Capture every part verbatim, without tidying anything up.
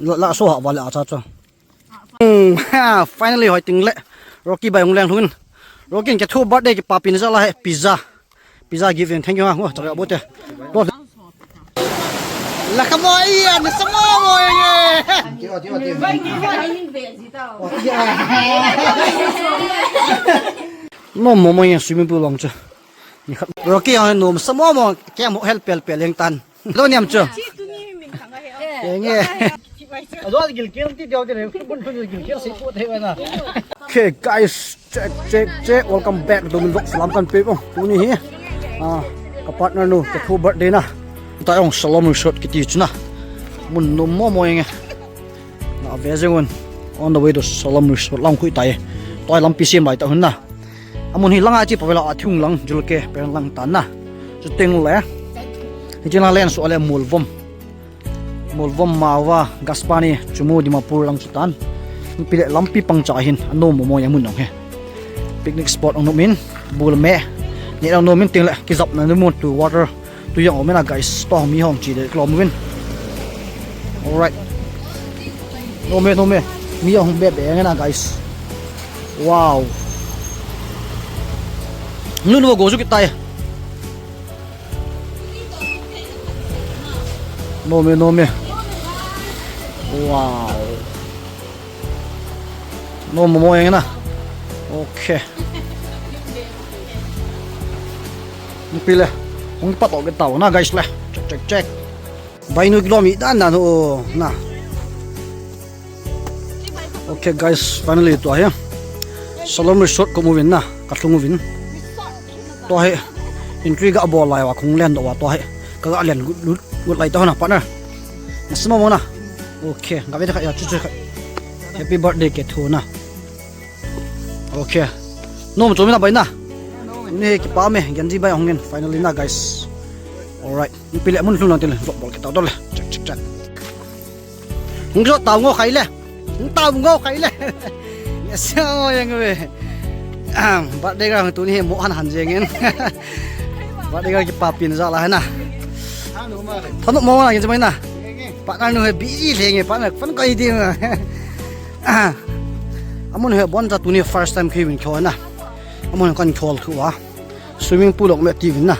La, la so ha vale acha cha. Hmm, ha, finally hoi ting le. Rocky bai hung leng lhun. Rocky in kethu birthday kipa pin jal a he pizza. Pizza gift in thank you ha. Ngo chak bo te. La ka mo ai ya, na sa mo mo ye. Mo mo mo ye swimming pool long chu. Ni khat. Rocky ha no sa mo mo ke mo hel pel pel leng tan. Lo niam chu. Nge. Ado gilkel ti deu te ne, kun kun gilkel sei po te na. Okay, guys, check, check, check. Welcome back to Min Vlog Salam kan pe ko. Tuni hi. Ah, ka partner nu, kethu birthday na. Ta ong Salam Resort kiti chu na. Mun nom mo mo nge. Na ve jeng un. On the way to Salam Resort lang khui tai. Toi lampi sem bai ta hun na. Amun hi langa chi pavela a thung lang, Julke pen lang tan na. Chuteng le. Hichi na len so le Molvom. Molvom, Mawa, Gaspani, Chumu, Dimapur lang chu tan. Pi le lampi pang cha hin, ano mo mo ya mun nong he. Picnic spot ong nom in, bul me. Ni ong nom in ting le, kijap na ni mun tu water. Tu yang om na guys, to mi hong chi de klom win. Alright. No me, no me. Mi hong be be na guys. Wow. Nu nu go ju kitai. No me, no me. Wow. No mo mo yang na. Okay. Pi le. Hung pat to ke tau na guys le. Check, check, check. Bai nu kilomi dan dan o na. Okay guys, finally to ahi. Salam Resort ko muvin na, ka thung uvin. To ahi. Entry ga bol lai wa khung len do wa to ahi. Ka ga len gut, gut, gut lai to na partner. Na sima mo na. Okay, ga ve kha ya chu chu kha. Happy birthday kethu na. Okay. Nom chom na bai na. Ni kipa me, genji bai hong in finally na guys. Alright. Pi le mun lhun lang te le, vlog bol ke tau to le. Check, check, check. Hung jo tau ngo khai le. Hung tau ngo khai le. Yes, oh, yang ve. Ahem, birthday girl tuni he mo han han jeng in. Birthday girl kipa pin jal a na. Thanu mo na, yang mai na. Partner nu he busy le nge, partner phone kai ding. Amun he bon ja tuni first time khi win kho na. Amun kan khol thu a. Swimming pool ok me ti win na.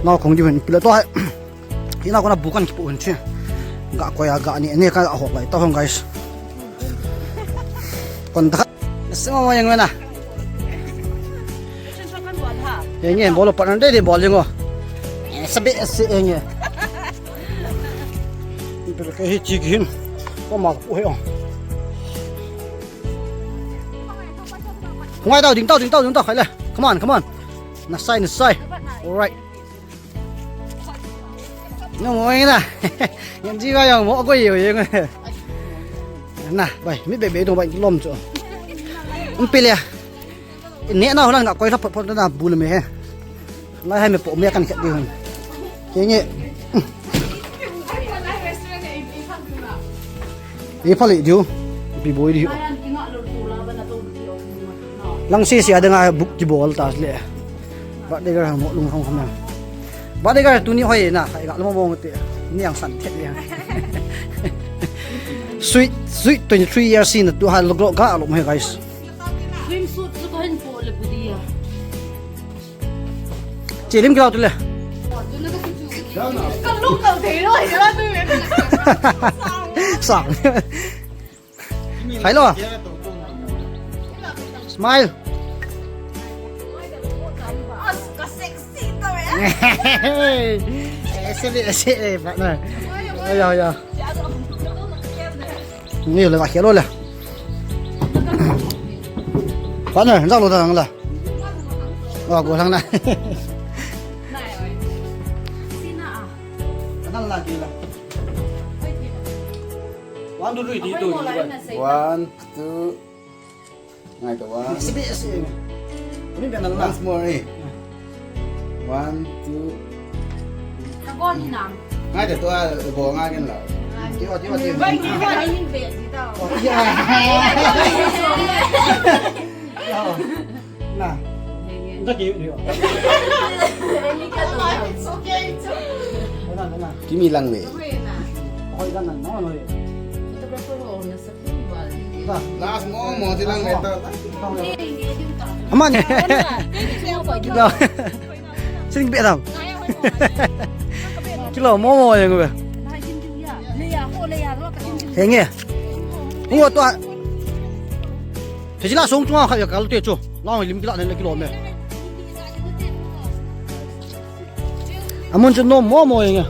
Nau khong di win pila to hai. Ina kona bukan kipu hin chi. Ga koya ga ni ne ka hok lai to hong guys. Kon da. Sima mo yang wena. Enge bolo partner de de bol ngo. Sabe se enge. Pero ke hi chi hin. Ko ma ko he. Ngai tau ding tau ding tau ding tau khai le. Come on, come on. Na sai, na sai. Alright. Nung oi na. Yang ji ba yang mo ko yo yang. Na, bai, mi be be dong bai lom chu. Um pe le. Ne na ho lang na koi la phot phot na bu le me he. Lai hai me po me kan khat di hon. Ke nge. Ei phale diu. Bi boi diu. Lang se se adang a book kibol ta le. Birthday girl mo lung hong hong. Birthday girl tuni hoi na, hai ga lo mo te. Ni ang san thet le. Sweet, sweet twenty-three years in tu ha lo ga lo mo guys. Swimsuit chu ko hin po le bu dia. Che lim kilo tu le. Ka lung kal thei lo, jala tu. Sang. Hai lo. Smile. As ka sexy to ya. Ese le, ese le, partner. Aya, aya. Ni le, va, hello le. Partner, jalo ta lang la. Wa, go lang na. Ka dang la, di la. One, two, three, di tu. One, two. Ngai to one. Sibi, sibi. Ni ben lang na. Once more, eh. One, two. Ka kon hi nam. Ngai to, to, ah, bo ngai ken la. Ti, ti, ti. Bai, ti, bai, ni be, ti, tao. Oh, ya. Ya. Na. Nda ki, ni. Ni ka to. It's okay, it's okay. Na, na, na. Kimi lang we. Okay na. Hoi lang na, no, no. Last mo mo ti lang le ta. Aman. Kilo. Sing be dam. Kilo mo mo yang be. Henge. Hu to. Thejila song chunga khat ya kal te chu. Long lim kila nen kilo me. Amun chu nom mo mo yang.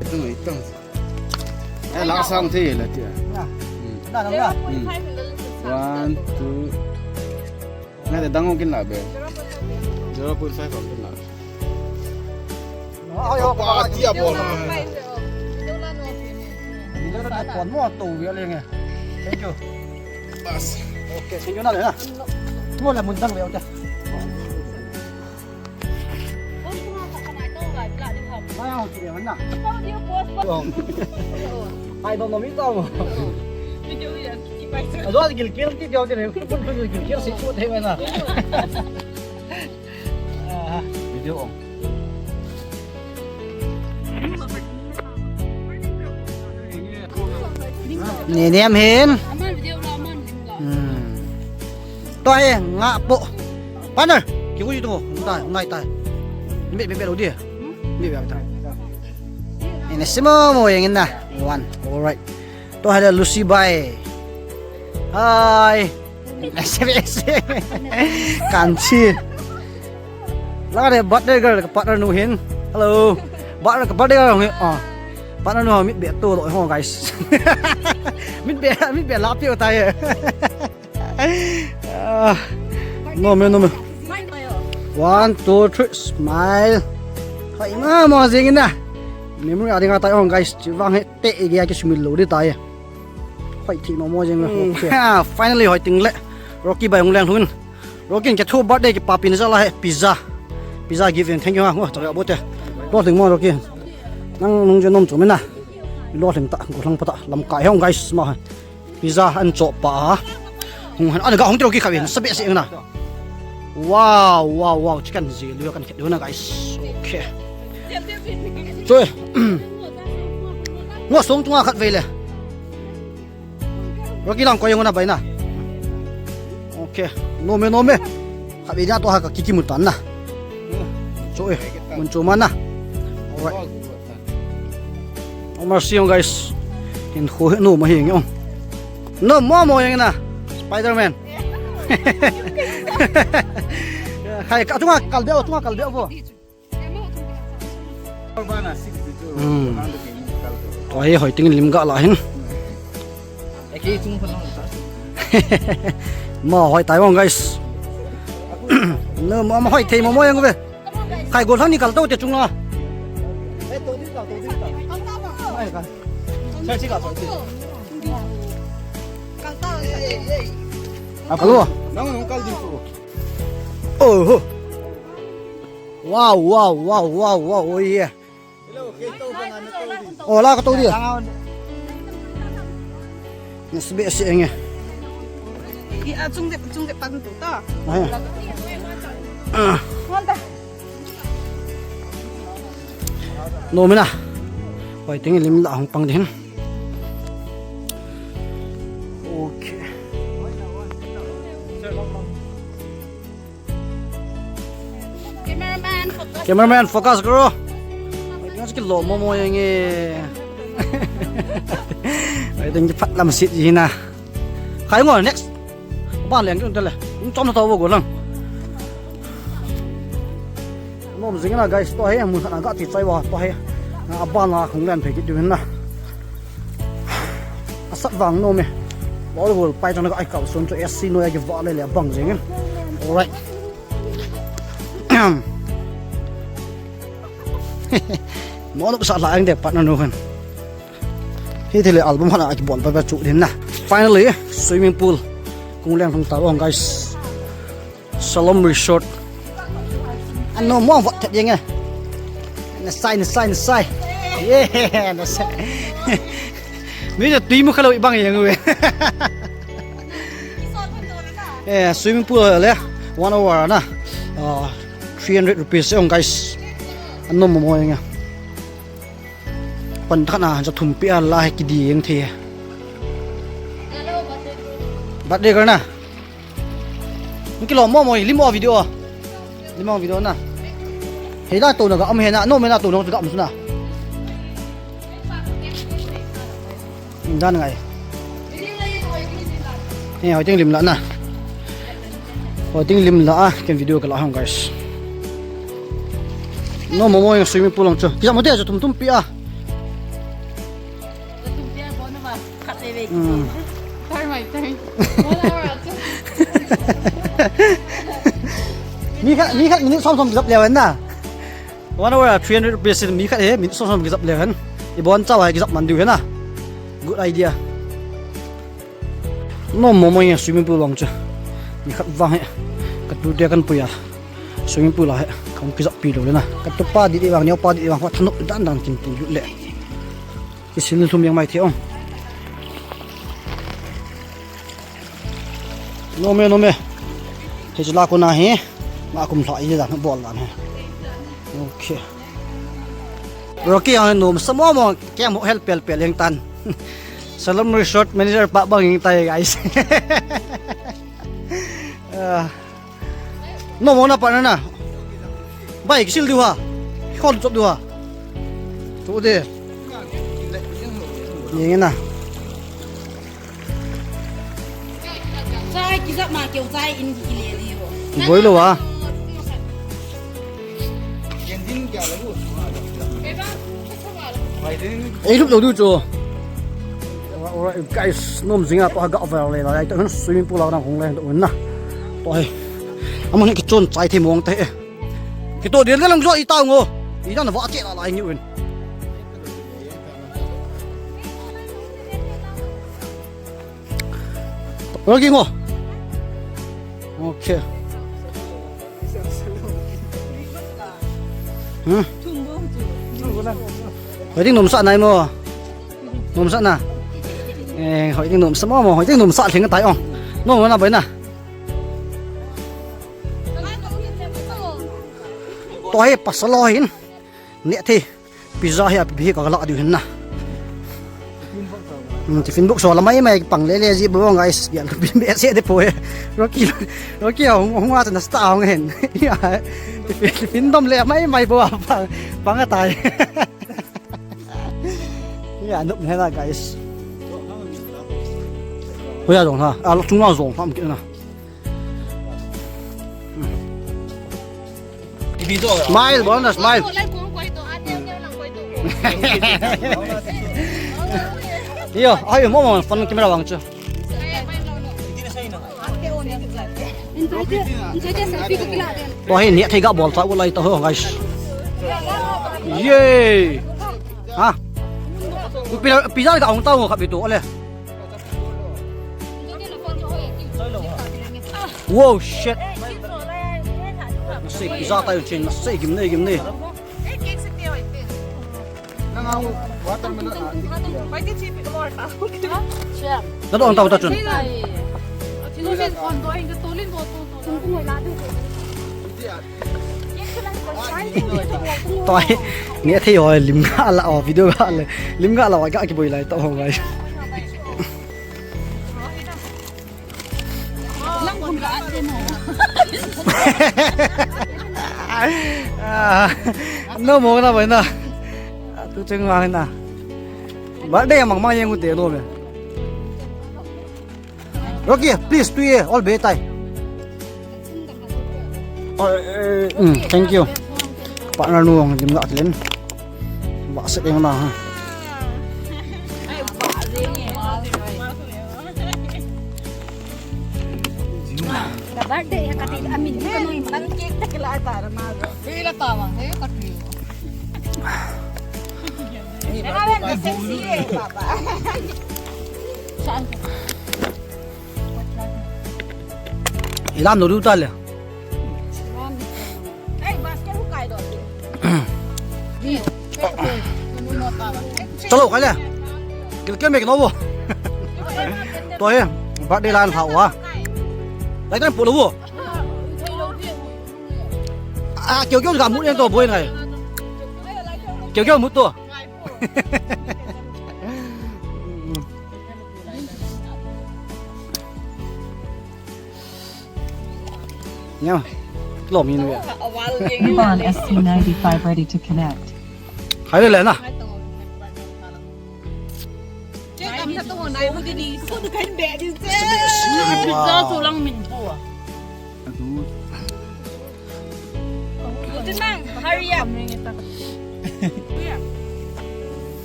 Ito, ito. Eh, last round thi la tia. Na, na, na. One, two. Ngai, dang ong kin la be. Zero point five ong kin la. Ayo, pa, tia bol. Ni lo na kon mo to wi le nge. Thank you. Bas. Okay, thank you na le na. Mo la mun dang le okay. Ai, ang kiri man na. Ai, no, no, mi tao. Ado, gilkir ti dio ti ne. Gilkir si chu te na. Video on. Ni niam hin. Aman video la aman lim la. Hmm. To he nga po. Partner, ki ku tu. Ngai tai. Be be be lo dia. Be be ta. Ini semua mo yang ina. One. Alright. To he Lucy bai. Hi. S M S. Kanchi. Lade birthday girl ka partner nu hin. Hello. Birthday ka birthday girl hin. Ah. Partner nu mit be to lo ho guys. Mit be mit be la pio tai. Ah. No me no me. One, two, three, smile. Hai ma mo jing na. Memory adi nga tai ho guys. Chi vang he te ge ki sumil lo di tai. Hoi thei mo mo jeng. Hmm. Okay. Ha, finally hoi ting le. Rocky bai hung leng lhun. Rocky ke thu birthday kipa pin jal a he pizza. Pizza gift in thank you ha. Ngo chak bo te. Lo thing mo Rocky. Nang nung je nom chu mina. Lo thing ta, go thang pa ta. Lam kai hong guys ma. Pizza an cho pa ha. Hung han an ga hung ti Rocky kha bin. Sa be se na. Wow, wow, wow, chicken ji lu kan khet na guys. Okay. Choi. Ngo song tunga khat vei le. Rocky lang ko yang na bai na. Okay. No me no me. Khat vei na to ha ka kiki mutan na. Choi. Mun chu man na. Alright. Oh, mercy, guys. Hin khu no ma hi nge. No mo mo yang na. Spider-Man. Hai ka tunga kal be, tunga kal be bo. Hmm. To hi hoi ting lim ga la hin. Ma hoi tai vang guys. No ma ma hoi thei mo mo yang be. Khai gol thang ni kal to te chung la. Hello. Nang nang kal di tu. Oh. Wow, wow, wow, wow, wow, oh yeah. Oh, la ka to dia. Nasbe se nge. Ki a chung de chung de pan tu ta. Ah. Hon ta. No mina. Hoi ting lim la hong pang din. Okay. Cameraman, focus. Cameraman, focus karo. Ai, kilo mo mo yang e. Ai, ding phat lam sit ji na. Khai ngo next. Ba leng jun tele. Um chom na to bo go lang. Nom jing na guys to he mun na ga ti chai wa to he. Na ba na khung len phe ki du na. Asat vang nom e. Volleyball pai chang na ai kau sun chu S C no ya ki va le le bang jing. Alright. Mo lo sa la ang de partner nu khan. Hi thile album hana ki bol ba ba chu din na. Finally, swimming pool. Kung leng thong ta ong guys. Shalom Resort. Ano mo vat that yang eh. Na sai, na sai, na sai. Yeah, na sai. Mi ja tui mo khalo ibang yang we. Eh, swimming pool le one hour na. Ah, three hundred rupees ong guys. Anom momo jeng e. Pan khat na, ja thum pia la hi kidi jeng thei. Birthday girl na. Kilo momo, lim o video. Lim o video na. Hei da to na ga am he na, no me na to na ga am su na. Dan ngai. He, hoi ting lim la na. Hoi ting lim la a, ken video ka la hong, guys. No momo jeng swimming pool lang chu. Kisa mo te chu thum thum pia. Hmm. Time, my time. One hour achu. Mi khat, mi khat minute som som kijap leu hen na. One hour a three hundred rupees in mi khat hi minute som som kijap leu hen. Ibon chau a kijap man diu hen na. Good idea. No momo jeng swimming pool vang chu. Mi khat vang hi. Ka tute kan pui a. Swimming pool a hi. Kan kijap pi lou le na. Ka tupa di di vang, neo pa di di vang. Ho thanop dan dan kin pi lut le. Kisil thum jeng mai thei ong. Nom e, nom e. Hichu la kona hi. Ma kum lha i dan bol dan hi. Okay. Rocky ang nom sa momo, kei mo help pel pel jeng tan. Salom Resort manager pa bang jeng tai, guys. Ah. No mo na pa na na. Bai, kisil diu ha. Khon chop diu ha. Tu de. Jeng na. Chai kijap ma keu chai in kile diu. Boi lou a. Ei lup lou diu chu. Alright, guys, nom jing a pa ga vel le lai ta swimming pool a nang hung le do na. To he. Amun he kichon chai thei mong te. Kito dia le lang jo i ta ngo. I dan va che la lai ni un. Rocky ngo. Okay. Hmm. Hoi ting nom sa nai mo. Nom sa na. Eh, hoi ting nom sa mo mo. Hoi ting nom sa theng tai ong. Nom na bai na. To he pasal lo hin. Ne the. Pizza hi a pi hi ka la diu hin na. Hmm, tiffin box so la mai mai pang le le ji bo, guys. Ya lu bin be se de po he. Rocky, Rocky hung hung a na sta hung hen. Ya. Tiffin, tiffin dom le mai mai bo pang pang a tai. Ya, nup ne la, guys. Hoya jong ha. A lo chung la jong ham ke na. Smile, bol na smile. Yo, ayo, mo mo, phone camera vang chu. To hi ne thei ga bol ta u lai ta ho, guys. Ye. Ha. Pizza, pizza ka ong ta ho kha bi to le. Wow, shit. Masi pizza tayo chin, masi gimne, gimne. Nang ang watermelon, ah, Nado ang tao ta chun. Toi, ne thei ho lim ga la o video ga le. Lim ga la wa ga ki boi lai to ho, guys. Ah, no mo na bai na. Tu cheng ma na. Birthday mang mang yang u te no me. Rocky, please, tu ye, all be tai. Oh, eh, mm, thank you. Partner nu ang lim ga tlen. Ba se eng na ha. Ka birthday ha ka ti amin ka noi man cake ta kila ta ma. He la ta ma, he ka ti. Sexy eh, papa. Saan? Ilam no du ta le. Chalo, khai le. Gil ke me ke no bo. To he, birthday lan tha wa. Lai tan pu lo bo. A, keu keu ga mu ne to boi ngai. Kyo kyo muto. Nya. Lo min we. Nuon S C ninety-five ready to connect. Hai le na. Hurry up.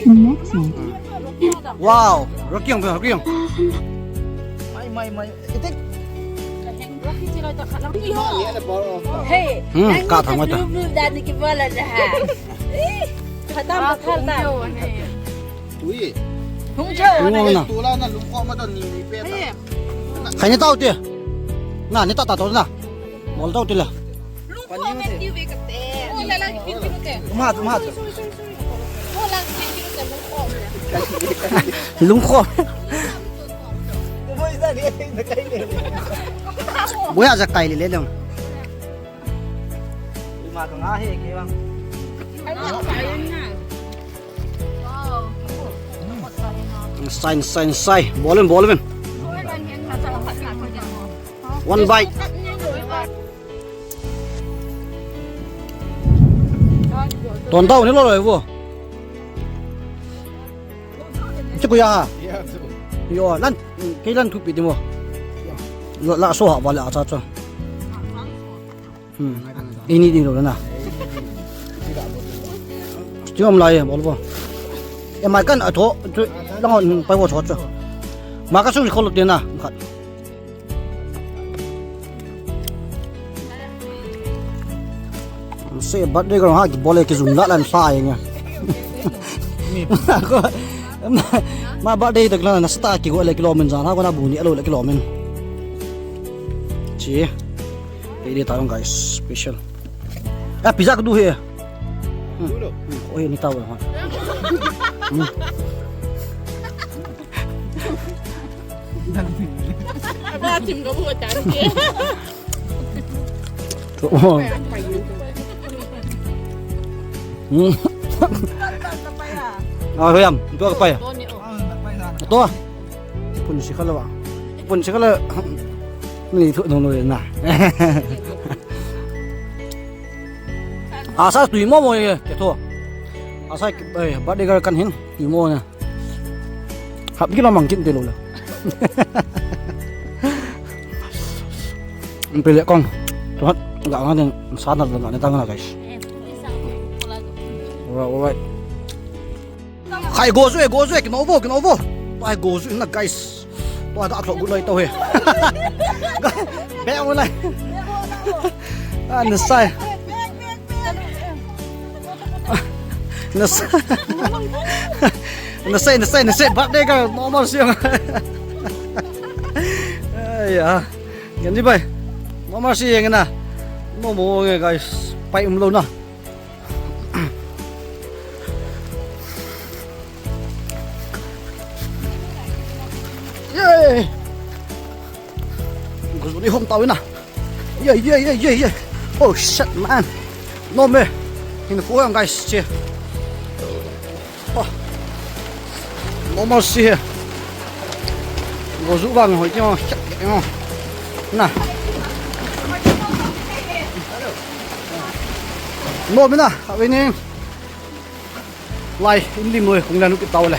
Connecting. Wow, Rocky Hong, Rocky Hong. Mai, mai, mai. Itik. Hey, hmm, ka thang mata. Blue, blue, dan ni kibala na ha. Khatam, khatam. Ui. Hung jo. Hung na. Tula na lungkho ma to ni ni pe ta. Khai ni tau te. Na, ni ta ta to na. Mol tau te la. Lungkho ma ti ve ka te. Mo la la ki ti te. Uma, uma. Mo la ki ti te lungkho. Lungkho. Boya ja kai le le dong. Ima ka nga he ke bang. Sai, sai, sai. Ball in, ball in. One bite. Ton tau ni lo lo vo. Chu ku ya ha. Yo, lan, kei lan thupi ti mo. La, la so ha ba la cha cha. Hmm. Ini ding lo na. Ti om lai bol bo. E mai kan a tho, tu, lang on pai bo tho cho. Ma ka sung ko lo ti na. Khat. Se birthday girl ha ki bol e ki zum la lan sa ye nga. Ma birthday tak la na sta ki go le ki lo min jan ha ko na bu ni lo le ki lo min. Chi. Ei, dei ta long, guys, special. Ah, pizza ka du he. Hmm. Hmm. Oh, he ni ta wa. Hmm. Aba, tim ka bu ta ke. Oh. Hmm. Ah, hoyam, tu ka pai. To. Pun si khala wa. Pun si khala. Ni thu dong lo na. Asa tui mo mo ye, ke tho. Asa, eh, birthday girl kan hin, tui mo na. Hap ki la mang kin te lo la. Pele kong. Tuhat, ga nga den, sa na la ne tang na, guys. Alright, alright. Khai go ju e, go ju e, kino vo, kino vo. Khai go ju na, guys. Tua da thlok gu loi to he. Be o lai. Ah, na sai. Na sai. Na sai, na sai, na sai. Birthday girl, normal siang. Ai ya. Yan di bai. Normal siang na. No mo nge, guys. Pai um lo na. Yay! Go ju ni hom tau na. Yeah, yeah, yeah, yeah, yeah. Oh shit, man. No me. Hin ko yang, guys, che. Oh. Normal si he. Go ju vang hoi ti mo. Shit, mo. Na. No me na. Awe ni. Lai, in lim noi, kung lanu kit tau le.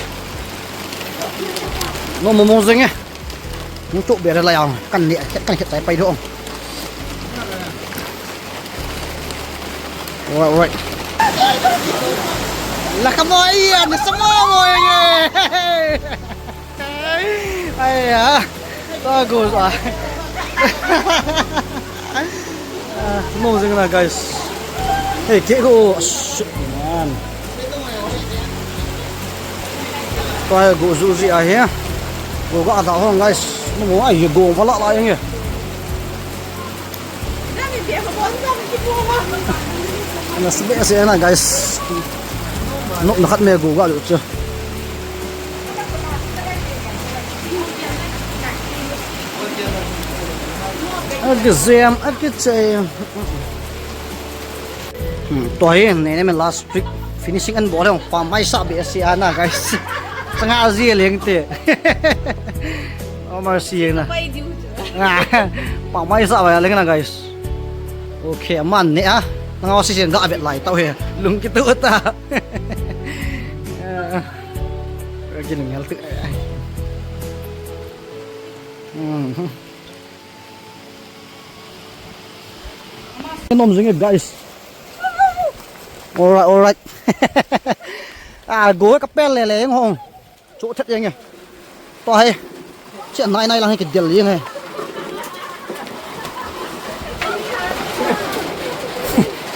No mo mo jeng e. Mo tu be lai ang, kan le, kan khet tai pai do. Alright, alright. La ka mo iya, ni sa mo mo ye. Ai ya. Bagus ah. Ah, no jeng na, guys. Hey, ke ko, shit, man. Tua go ju ji ahi. Go ga da hong, guys. No mo ai go ba la la yang e. Na sbe se na, guys. No, na khat me go ga lu chu. Agi jam, agi che. Hmm, tua hi, nei nei me last trick. Finishing an bol leng, pamai sa be si ana, guys. Changa ji leng te. Omar si na. Pai diu chu. Pamai sa ba leng na, guys. Okay, aman ne a. Nanga si sen ga bet lai tau he. Lung kitu ta. Agi lung hel tu. Hmm. Nom jing e, guys. Alright, alright. Ah, go ka pel le le hong. Chu thet jeng e. To he. Che nai nai lang he ke del jeng he.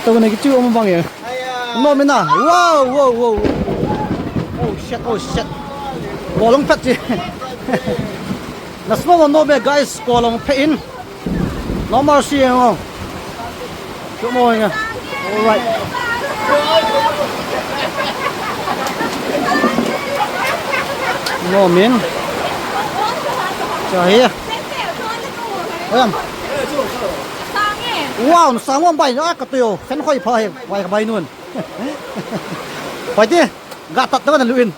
To ne ki chu om bang e. Nom e na. Wow, wow, wow. Oh shit, oh shit. Go long phet chi. Na slow mo nom e, guys, go long phet in. Normal si e ngo. Chu mo nga. Alright. Nom in. Cha hi. Ayam. Wow, na sang bai na ka tu yo. Fan hoi pha he, bai ka bai nun. Hoi ti. Ga tat ta na lu in.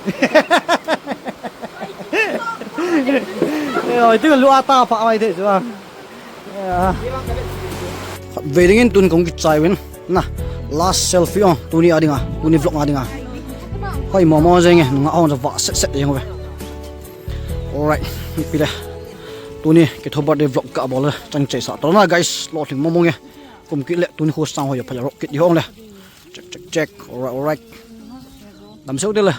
Eh, hoi ti lu ata pha bai te chu. Khatvei dingin tun kong kichai uvin. Na, last selfie ong, tuni a dinga, tuni vlog a dinga. Hoi mo mo jeng e, nunga ong ja va set set jeng uve. Alright, pi le. Tuni kitho birthday vlog ka bol le, chang chai sa. To na guys, lo thing mo mo nge. Kum kit le, tuni khu sang hoi pha rock kit hong le. Check, check, check. Alright, alright. Dam seu de le.